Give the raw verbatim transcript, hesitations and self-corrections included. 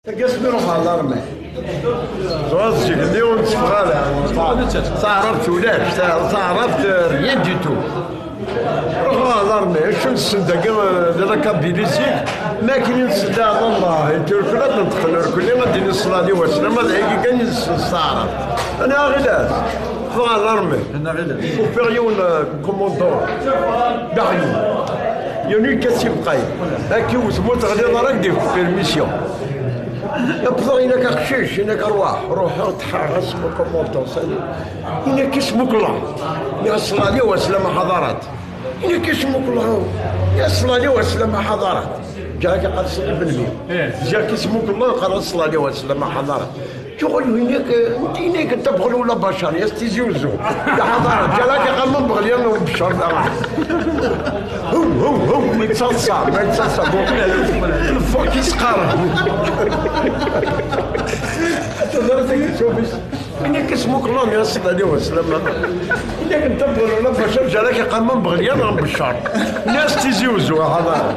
Tagi asmi ruḥeɣ ɣer l'armée. Ẓriɣ zik-nni ur netteffeɣ ara. Taɛrabt ulac, ta-, taɛrabt, euh, rien du tout. Ruḥeɣ ɣer l'armée, acu nessen dagi, euh, di la Kabylie zik, ma akken i nessen la ilaha illallah, i turkla ad neṭqen irkelli, ad d-inin ṣṣella-nni wa slam, ad agi kan i nessen s taɛrabt. Ani aɣilas? Ruḥeɣ ɣer l'armée. Ufiɣ yiwen, euh, commandant. Daɣen. Yiwen ur yekkat s ibeqqayen. Akka iwet ma ur teɣliḍ ara, ad k-d-ifk permission. Wwḍeɣ, yenna-k aqcic, yenna-k arwaḥ. Ruḥeɣ, ṭṭḥeɣ, asmu commandant, sani. Yenna-k ismu-k Allah. Nniɣ ṣṣella-nni wa slam a ḥadarat. Yenna-k ismu-k Allah. Nniɣ ṣṣella-nni wa slam a ḥadarat. Ǧǧiɣ-ak aqal ṣṣella ibenmi. Ǧǧiɣ-ak ismu-k Allah, qqar ṣṣella-nni wa slam a ḥadarat. Tuɣal هناك، هناك تبغى ولا بشر يا ستي زوزو. يا حضارة، جا لك يا غمم بغليان وبشر دابا. هو، هو، هو، ما يتصلصل، ما يتصلصل. الفوق يسقر. تقدر تيجي تشوف. هناك اسمك الله يا سيدي عليه وسلم. هناك انت بغل ولا بشر، جا لك يا غمم بغليان وبشر. يا ستي زوزو، يا حضارة.